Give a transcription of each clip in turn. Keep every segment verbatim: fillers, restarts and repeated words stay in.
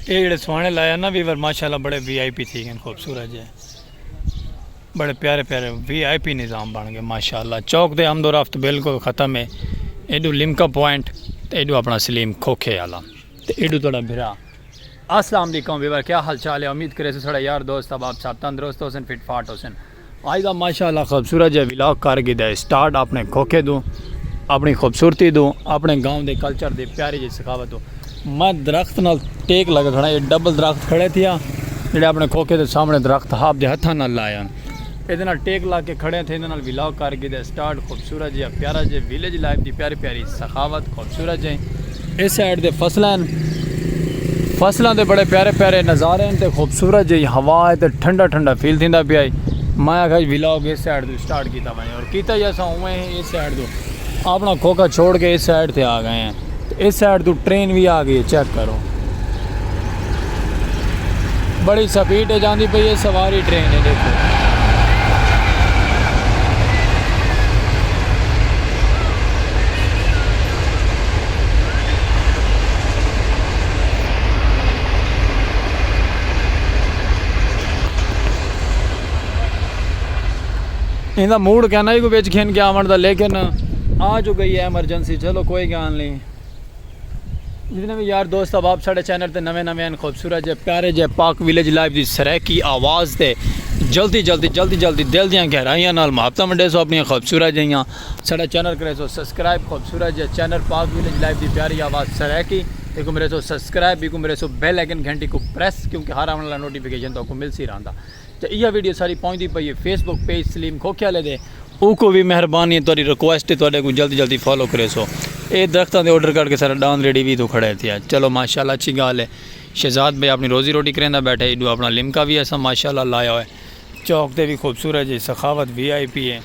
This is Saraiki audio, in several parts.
اے جیڑھے سواݨے لایا نا ویور، ماشاءاللہ بڑے وی آئی پی تھی ڳئے، خوبصورت جے، بڑے پیارے پیارے وی آئی پی نظام بݨ ڳئے ماشاءاللہ۔ چوک دے آمد و رفت بالکل ختم ہے۔ ایݙو لمکا پوائنٹ تے ایݙو اپݨا سلیم کھوکھے والا تے ایݙو تہاݙا بھرا۔ السلام علیکم ویور، کیا حال چال ہے؟ امید کریسوں ساݙا یار دوست احباب سب تندرست ہوسن، فٹ فاٹ ہوسن۔ اڄ دا ماشاءاللہ خوبصورت جیہا ولاگ کر گھدا ہے سٹارٹ، اپݨے کھوکھے دوں، اپݨی خوبصورتی دوں، اپݨے گاؤں دے کلچر دی پیاری جیہی سخاوت دوں۔ میں درخت نال ٹیک لڳا کھڑا، اے ڈبل درخت کھڑے تھیا جیڑھے اپݨے کھوکھے دے سامݨے درخت آپ دے ہتھاں نال لائے ہن۔ ایندے نال ٹیک لا کے کھڑے تھے، ایندے نال ولاگ کر گھدا ہے سٹارٹ، خوبصورت جیہا پیارا جیہا ویلیج لائف دی پیاری پیاری سخاوت، خوبصورت جیہی۔ اس سائیڈ دے فصلاں ہن، فصلاں دے بڑے پیارے پیارے نظارے ہن تے خوبصورت جیہی ہوا ہے تے ٹھنڈا ٹھنڈا فیل تھیندا پیا ہے۔ میں آکھیا ولاگ اس سائیڈ توں سٹارٹ کیتا ونڄے اور کیتا ہی اساں اونویں ہی اس سائیڈ توں اپݨا کھوکھا چھوڑ کے اس سائیڈ تے آ ڳئے ہیں۔ تے اس سائیڈ توں ٹرین وی آ ڳئی ہے، چیک کرو۔ بڑی سپیڈ تے جاندی پئی ہے، سواری ٹرین ہے، ݙیکھو۔ ایندا موڈ کائنا ہی کوئی وچ گھن کے آوݨ دا، لیکن آ جو ڳئی ہے ایمرجنسی، چلو کوئی ڳالھ نہیں۔ جتنے وی یار دوست احباب ساݙے چینل تے نویں نویں ہن، خوبصورت جے پیارے جے پاک ویلیج لائف دی سرائیکی آواز تے جلدی جلدی جلدی جلدی دل دیاں گہرائیاں نال محبتاں ونڈیسو اپݨیاں خوبصورت جیہیاں۔ ساݙا چینل کریسو سبسکرائب، خوبصورت جے چینل پاک ویلیج لائف دی پیاری آواز سرائیکی، ایکوں مریسو سبسکرائب، ایکوں مریسو بیل آئیکن گھنٹی کوں پریس، کیونکہ ہر آوݨ والا نوٹیفیکیشن تہاکوں ملسی رہندا۔ تے ایہا ویڈیو ساری پہنچدی پئی ہے فیس بک پیج سلیم کھوکھے والے دے، اوکوں وی مہربانی ہے، تہاݙی ریکویسٹ ہے، تہاݙے کوں جلدی جلدی فالو کریسو۔ اے درختاں دے آرڈر کر کے سارا ڈاند ریڈی وی توں کھڑا ہے تھیا۔ چلو ماشاءاللہ اچھی ڳالھ ہے۔ شہزاد بھائی اپݨی روزی روٹی کریندا ٻیٹھا ہے، ایݙو اپݨا لمکا وی اساں ماشاءاللہ لایا ہوئے۔ چوک تے وی خوبصورت جی سخاوت وی آئی پی ہے۔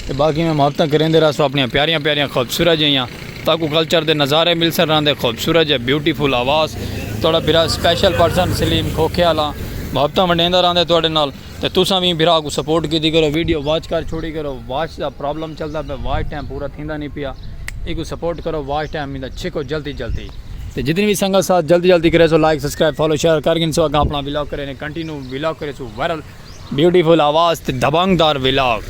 تے باقی میں محبتاں کریندے رہسوں اپݨیاں پیاریاں پیاریاں خوبصورت جیہیاں۔ تہاکوں کلچر دے نظارے ملسن رہندے، خوبصورت جے بیوٹیفل آواز۔ تہاݙا بھرا سپیشل پرسن سلیم کھوکھے والا محبتاں ونڈیندا رہندے تہاݙے نال۔ تے تساں وی بھرا کوں سپورٹ کیتی کرو، ویڈیو واچ کر چھوڑی کرو، واچ دا پرابلم چلدا پیا، واچ ٹائم پورا تھیندا نہیں پیا۔ ایکوں سپورٹ کرو، واچ ٹائم ایندا چھکو جلدی جلدی۔ تے جتنی وی سنگت ساتھ جلدی جلدی کریسو، لائک، سبسکرائب، فالو، شیئر کر گھنسو، اگاں اپݨا ولاگ کرینے کنٹینیو، ولاگ کریسو وائرل۔ بیوٹیفل آواز تے دبنگدار ولاگ،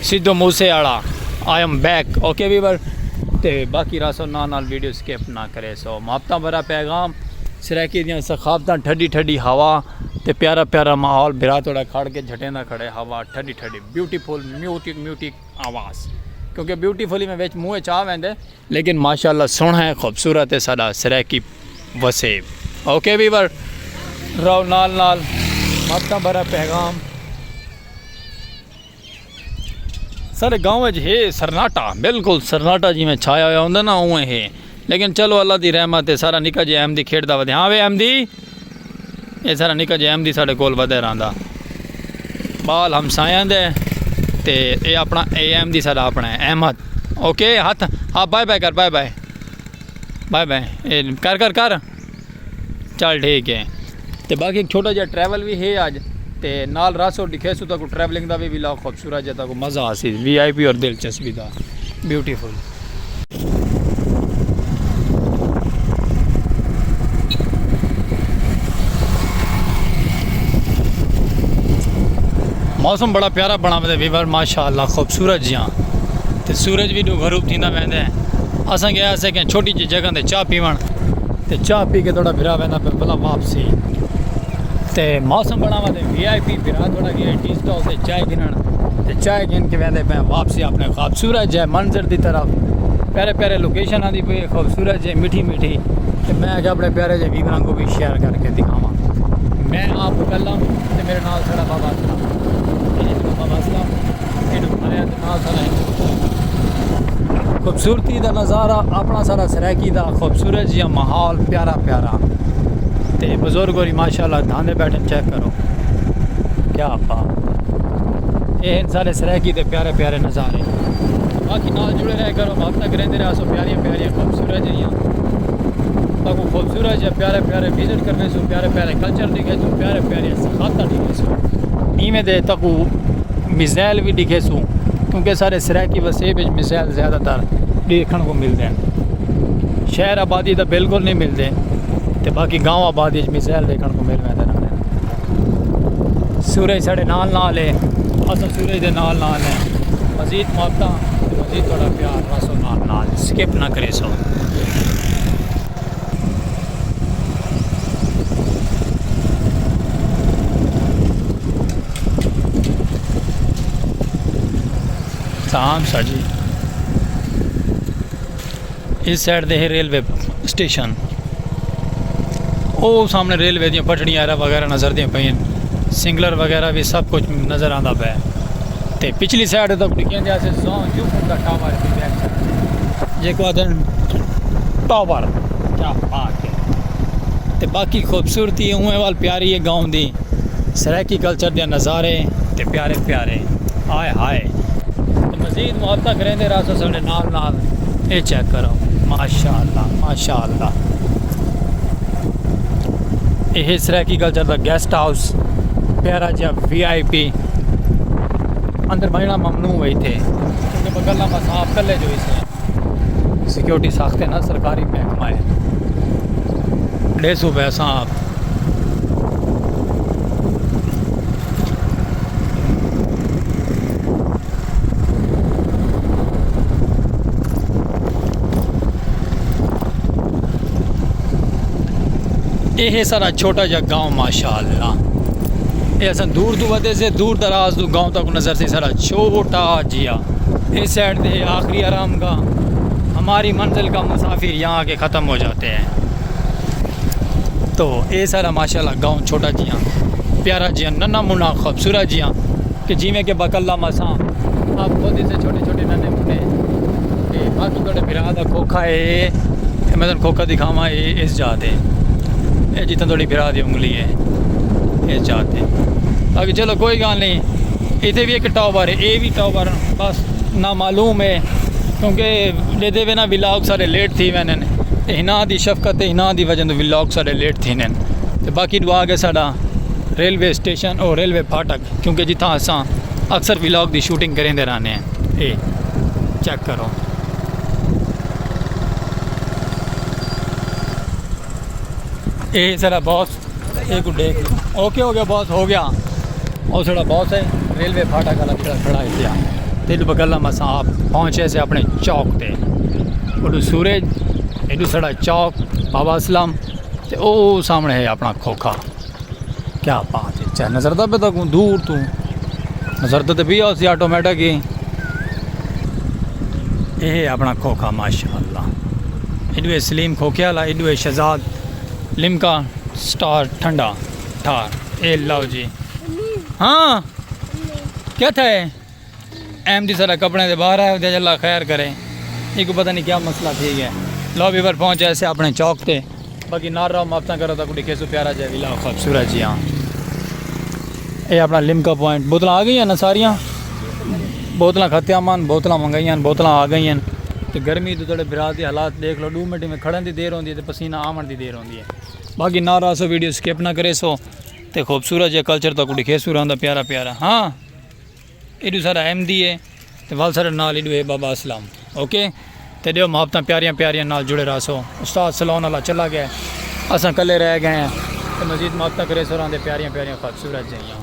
سدھو موسے آڑا، I am back, okay viewer. تے باقی رہسو نال نال ویڈیو سکپ نہ کریسو۔ محبتاں بھرا پیغام، سرائیکی دیاں سخاوتاں، ٹھڈی ٹھڈی ہوا تے پیارا پیارا ماحول، بھرا تہاݙا کھڑ کے جھٹیندا کھڑے، ہوا ٹھڈی ٹھڈی، بیوٹیفل میوزک، میوزک آواز، کیونکہ بیوٹیفل ہی میں وچ منہ وچ آ ویندے۔ لیکن ماشاءاللہ سوہݨا ہے، خوبصورت ہے ساݙا سرائیکی وسیب۔ اوکے ویور، رہو نال نال، محبتاں بھرا پیغام۔ ساݙے گاؤں وچ ہے سرناٹا، بالکل سرناٹا جیویں چھایا ہویا ہوندا نا، اونویں ہے۔ لیکن چلو، اللہ دی رحمت ہے، سارا نکا جے احمدی کھیݙدا ودے۔ ہاں وے احمدی، اے سارا نکا جے احمدی ساݙے کول ودے رہندا۔ ٻال ہمسایاں دے، تے اے اپݨا، اے احمدی ساݙا اپݨا ہے، احمد۔ اوکے، ہتھ، ہاں، بائے بائے کر، بائے بائے۔ Bye bye. اے کر، کر، کر۔ چل ٹھیک ہے۔ تے باقی ایک چھوٹا جیہا ٹریول وی ہے اڄ، تے نال رہسو ݙکھیسوں تہاکوں ٹریولنگ دا وی ولاگ خوبصورت جیہا، تہاکوں مزہ آسی، وی آئی پی اور دلچسپی دا۔ بیوٹیفل۔ موسم بڑا پیارا بݨا ودے ویور، ماشاءاللہ خوبصورت جیہاں۔ تے سورج وی ݙو غروب تھیندا ویندے۔ اساں ڳئے ہاسے کہیں چھوٹی جی جگہ تے چاہ پیوݨ، تے چاہ پی کے تہاݙا بھرا ویندا پیا ولا واپسی۔ تے موسم بݨا ودے، وی آئی پی بھرا تہاݙا ڳئے ٹی سٹال تے چائے گھنݨ، تے چائے گھن کے ویندے پئے واپسی اپݨے خوبصورت جے منظر دی طرف۔ پیارے پیارے لوکیشن آندی پئی، خوبصورت جے، میٹھی میٹھی۔ تے میں آکھیا اپݨے پیارے جے ویوراں کوں وی شیئر کر کے ݙکھاواں۔ میں آپ کلم تے میرے نال ساݙا بابا اسلم۔ اے بابا اسلم، اے ݙو بھرا تے نال ساݙا ہک۔ خوبصورتی دا نظارہ اپݨا ساݙا سرائیکی دا، خوبصورت جیہاں ماحول پیارا پیارا۔ تے بزرگ ہوری ماشاءاللہ دھاندے ٻیٹھن، چیک کرو۔ کیا بات۔ اے ہن ساݙے سرائیکی دے پیارے پیارے نظارے۔ باقی نال جڑے رہے کرو، محبتاں کریندے رہسو پیاریاں پیاریاں خوبصورت جیہاں۔ تہاکوں خوبصورت جیہاں پیارے پیارے وزٹ کرویسوں، پیارے پیارے کلچر ݙکھیسوں، پیارے پیارے ثقافتاں ݙکھیسوں۔ ایویں دے تہاکوں میزائل وی ݙکھیسوں، کیونکہ ساݙے سرائیکی وسیب وچ میزائل زیادہ تر ݙیکھݨ کوں ملدے ہن۔ شہر آبادی تاں بالکل نہیں ملدے۔ تے باقی گاؤں آبادی اچ میزائل ݙیکھݨ کوں مل ویندے رہندے ہن۔ سورج ساݙے نال نال ہے، اساں سورج دے نال نال ہیں۔ مزید محبتاں تے مزید تہاݙا پیار راسو نال نال، سکپ نہ کریسو۔ سلام سر جی۔ اس سائیڈ دے ہے ریلوے اسٹیشن۔ او سامنے ریلوے دیاں پٹڑیاں وغیرہ نظر دیاں پئین، سنگلر وغیرہ وی سب کجھ نظر آندا پئے۔ تے پچھلی سائیڈ تک ڈکھیاں دے اسے زون یو فون دا ٹاور وی بیک سائیڈ، جیکو آدھن ٹاور۔ کیا بات ہے۔ تے باقی خوبصورتی اونویں وال پیاری ہے گاؤں دی۔ سرائیکی کلچر دے نظارے تے پیارے پیارے، ہائے ہائے۔ تے مزید محبتاں کریندے رہسو ساڈے نال نال۔ اے چیک کرو، ماشاءاللہ، ماشاءاللہ۔ اے ہے Saraiki culture the guest house, پیارا جیہا وی آئی پی۔ اندر بننا ممنوع ہے اتھے، کیونکہ بغل نہ بس آپ کلے جو اسے سیکیورٹی سخت ہے نا، سرکاری محکمہ ہے۔ ڈے صوبہ اساں آپ۔ اے ہے سارا چھوٹا جا گاؤں، ماشاءاللہ۔ اے اساں دور تو ودے سے، دور دراز تو گاؤں تک نظر سے سارا چھوٹا جیا۔ اس سائیڈ تے آخری آرام گاہ، ہماری منزل کا مسافر یہاں آ کے ختم ہو جاتے ہیں۔ تو اے سارا ماشاءاللہ گاؤں چھوٹا جیاں، پیارا جیاں، ننا منا خوبصورت جیاں، کہ جیویں کہ بکلا مساں آپ خود اسے چھوٹے چھوٹے ننے منے۔ تے باقی تہاڈے بھرا دا کھوکھا اے، اے میں تانوں کھوکھا دکھاواں، اے اس جا تے، اے جتھاں تہاڈی بھرا دی انگلی اے، اس جا تے۔ باقی چلو کوئی گال نئیں، اتھے وی ہک ٹاور اے، اے وی ٹاور بس نامعلوم اے، کیونکہ ݙیہدے ویندے ولاگ سارے لیٹ تھی ویندن۔ تے ہناں دی شفقت تے ہناں دی وجہ توں ولاگ سارے لیٹ تھیندن۔ تے باقی ݙو آ گئے ساڈا ریلوے اسٹیشن اور ریلوے پھاٹک، کیونکہ جتھاں اساں اکثر ولاگ دی شوٹنگ کریندے رہنے ہیں۔ اے چیک کرو۔ اے سارا باس، اے کو ڈیکھ لو۔ اوکے ہو گیا باس، ہو گیا۔ او ساڈا باس ہے، ریلوے پھاٹک والا جیڑھا کھڑا ہے پیا۔ تے ایڈو بغل ہم اساں آپ پہنچے سے اپنے چوک تے۔ اڈو سورج، ایڈو ساڈا چوک، بابا اسلم، تے او سامنے ہے اپنا کھوکھا۔ کیا بات ہے، چاہے نظر دا پہ تکوں دور تو۔ نظر دا تے پیا اسی آٹومیٹک ہی۔ اے ہے اپنا کھوکھا، ماشاءاللہ۔ ایڈو ہے سلیم کھوکھے والا، ایڈو ہے شہزاد لمکا سٹار ٹھنڈا ٹھار۔ اے لو جی۔ ہاں۔ کیا تھا ہے؟ احمدی سارا کپڑے دے باہر ہے، ودے اللہ خیر کرے۔ ایکوں پتہ نہیں کیا مسئلہ تھی گیا۔ لو ویور پہنچ جائے سے اپنے چوک تے۔ باقی نال رہو، محبتاں کرو، تاکوں ڈکھے سو پیارا جائے ولا خوبصورت جی۔ ہاں، اے اپنا لمکا پوائنٹ۔ بوتلاں آ گئیاں نا ساریاں؟ بوتلاں ختم ہن، بوتلاں منگائیاں ہن، بوتلاں آ گئیاں ہن۔ تے گرمی دے تھوڑے بھرا دی حالات دیکھ لو، ݙو منٹ میں کھڑن دی دیر ہوندی ہے تے پسینہ آوݨ دی دیر ہوندی ہے۔ باقی نال رہسو، ویڈیو سکپ نہ کریسو۔ تے خوبصورت جے کلچر تاکوں ڈکھے سو رہندا پیارا پیارا۔ ہاں۔ ایڈو سارا احمدی ہے تے ول سارے نال ایڈو ہے بابا اسلم۔ اوکے، تے ڈیو محبتاں پیاریاں پیاریاں نال جڑے رہسو۔ استاد سلون والا چلا گیا، اساں کلے رہ گئے ہیں۔ تے مزید محبتاں کریسو راندے پیاریاں پیاریاں خوبصورت جیاں۔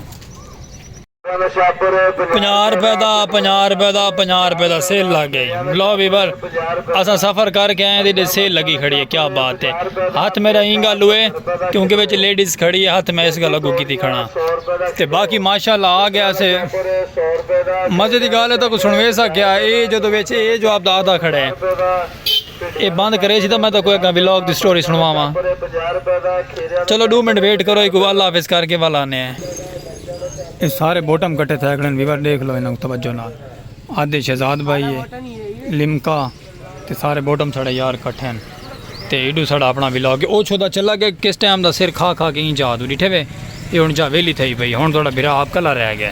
پنجاہ روپے دا، پنجاہ روپے دا، پنجاہ روپے دا سیل لگ گئی۔ لو ویور، اساں سفر کر کے آئے تے سیل لگی کھڑی ہے، کیا بات ہے۔ ہتھ میرا اینگا لوئے، کیونکہ وچ لیڈیز کھڑی ہے، ہتھ میں اس گل اگوں کیتی کھڑا۔ تے باقی ماشاءاللہ آ گیا سے۔ مزے دی گال ہے، تاکوں سنوے سا کیا، اے جدوں وچ اے جو آپ دا آدھا کھڑا ہے، اے بند کرے سی تاں میں تاکوں اگاں ولاگ دی سٹوری سنواواں۔ چلو ݙو منٹ ویٹ کرو، ایکوں اللہ حافظ کر کے ول آنے ہیں۔ اے سارے بوٹم کٹھے تھئے کھڑن، ویور ݙیکھ لو انہاں کوں توجہ نال۔ آدھے شہزاد بھائی ہے، لمکا، تے سارے بوٹم ساڑے یار کٹھے ہن۔ تے ایڈو ساڑا اپنا ولاگ ہے۔ او چھودا چلا گیا، کس ٹائم دا سر کھا کھا کے ایں جا توں ݙٹھے وے۔ اے ہݨ جا ویلی تھئی پئی، ہݨ تہاݙا بھرا آپ کلا رہ گیا۔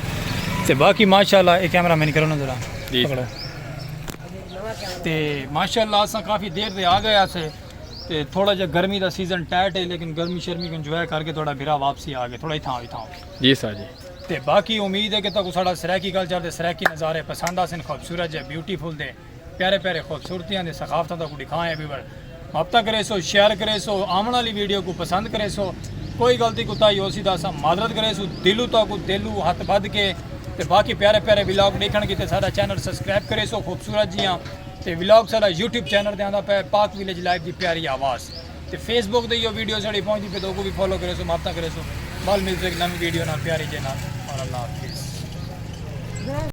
تے باقی ماشاءاللہ، اے کیمرہ مین کرو نا ذرا۔ جی۔ پکڑو۔ تے ماشاءاللہ، اساں کافی دیر دے آ گئے ہاسے۔ تے تھوڑا جہا گرمی دا سیزن ٹائٹ ہے، لیکن گرمی شرمی کوں انجوائے کر کے تہاݙا بھرا واپسی آ گیا۔ تھوڑا اتھاں آؤ، اتھاں آؤ۔ جی سر جی۔ تے باقی امید ہے کہ تہاکوں ساݙا سرائیکی کلچر دے سرائیکی نظارے پسند آسن، خوبصورت جے، بیوٹیفل دے، پیارے پیارے خوبصورتیاں دے، ثقافتاں تہاکوں ݙکھائے ہیں ویور۔ ہفتہ کرے سو، شیئر کرے سو، آون والی ویڈیو کو پسند کرے سو۔ کوئی غلطی کوتاہی ہوسی تاں اساں معذرت کرے سو۔ دلوں تہاکوں دلوں ہتھ بدھ کے تے باقی پیارے پیارے ولاگ ڈیکھن کیتے ساڈا چینل سبسکرائب کرے سو۔ خوبصورت جیاں تے ولاگ ساڈا یوٹیوب چینل تے آندا پئے، پاک ویلیج لائف دی پیاری آواز۔ تے فیس بک تے ایہو ویڈیو ساڈی پہنچدی پئے تے اوکوں وی فالو کرے سو، محبتاں کرے سو۔ ول ملسوں ہک نویں ویڈیو نال، پیاری جے نال، اور اللہ حافظ۔